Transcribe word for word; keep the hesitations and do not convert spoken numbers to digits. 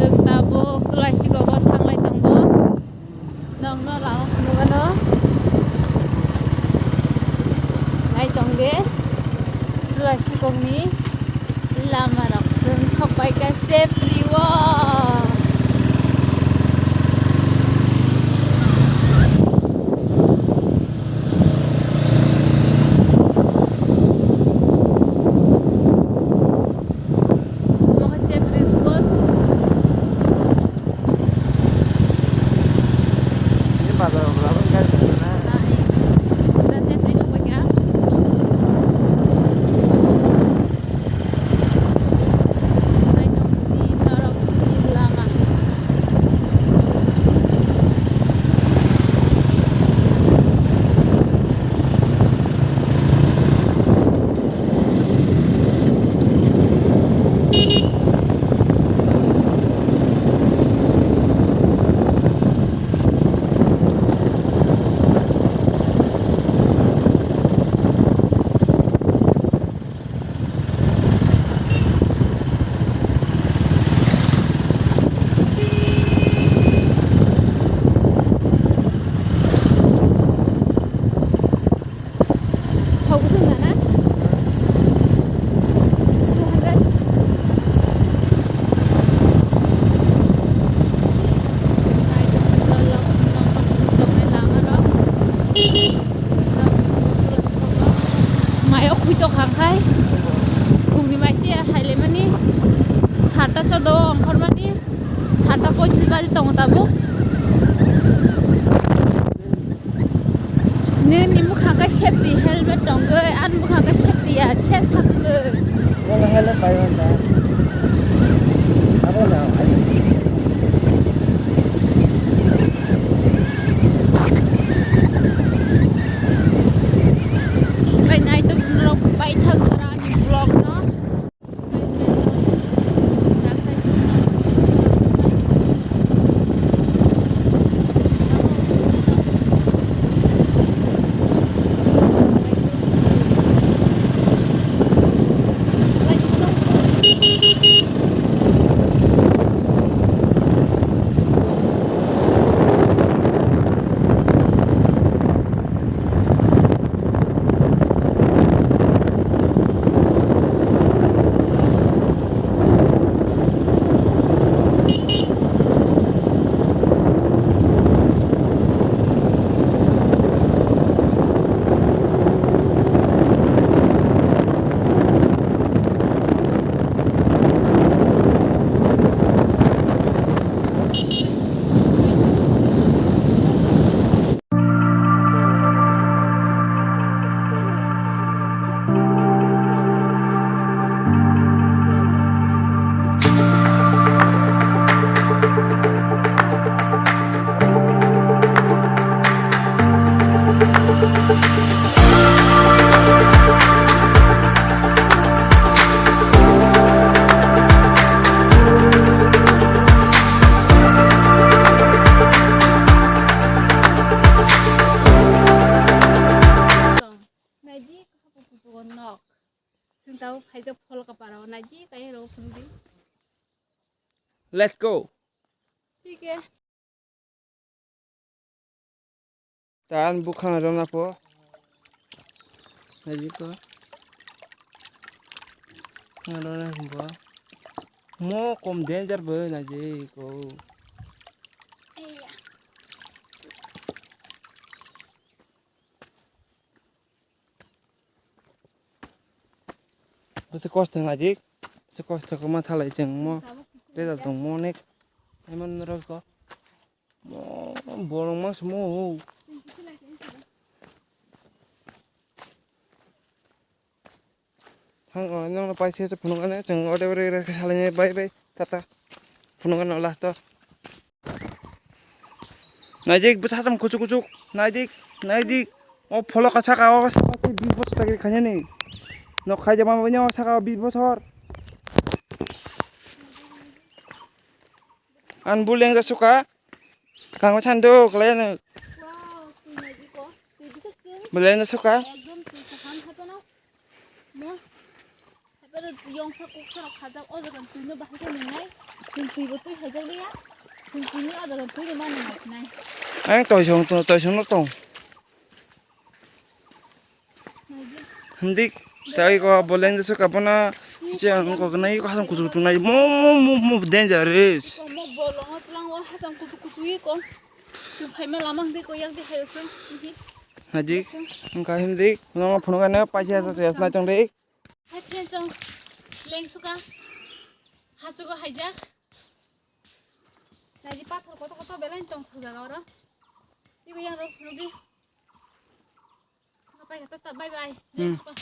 Chwng tabuk Tulaisikogo thanglai tongo. Nokno lama phunukgano. Nai tongdi. Tulaisikokni lamarok chwng sokbaikha Cheprio. Omo khe Cheprio school. Ini bazar berapa, guys? Nah, iya. Sudah Cheprio sokbaikha. Naitokni norokni lama. Thok bwswk nana? Two hundred. Mayo khwi tokha khai. Phungni maisi hailaimani. Sarta chodo ongkhormani. Sarta pochis baji tongo tabuk. Nini bwkhang khe safety helmet tongwi, ani bwkhang khe safety ya, ses khatulwi. Nang helmet pai man da. Abo na, ai. Bai nai to norok bai thak jora ani vlog no. Naidi, kaha kuchugo nok. Chwng tabuk phaijak phol kaparo. Naidi, kaya rok phunukdi. Let's go. Thik hai. Tan bukhang rona po. Naidi ko. Rona po. Mo kom danger bo naidi ko. Iya. Bwswk kosto naidi, bwswk kosto khe ma thalai chwng mo, pedal tongmo onek, emon norok ko, mo, borok ma sumo o. Hang o, nokno paisa phunuknani chwng ode ore ore khe salaini bai bai tata phunuknani last o. Naijik bwsa sam kuchuk kuchuk. Naijik, naijik. O pholo ka saka o saka se bis bochor tagri khainani. Nok khai jama bini o saka o bis bochor. An buleng ja suka. Kang chan do klai no. Buleng ja suka. Pero yongsa kuksa rok khajak, o jaga twi no bahai khe nungnai. Chwng twi bo twi khaijak liya. Chwng twi ni o jaga twi no ma nungnai. Ang toisong to, toisong no tong. Hindi, tai ko boleng jesa kapana. Che ang ko nai ko hasam kutu kutu nai. Mo, mo, mo, mo, dangerous. Ko mo bolong o tlang o hasam kutu kutu i ko. Chwng phaima lama hindi ko yang di hayo se. Hindi. Najik, engka hindi, no phunuk ano paisa sa sa nai tong dei. Hai friends, chwng lengsuka. Hachugo haijak. Naidi pathor koto koto belai tong thok jaga oro. Igo yang rok phunuk di. Ngapai kata ta, bye bye. Hmm. Lengsuka.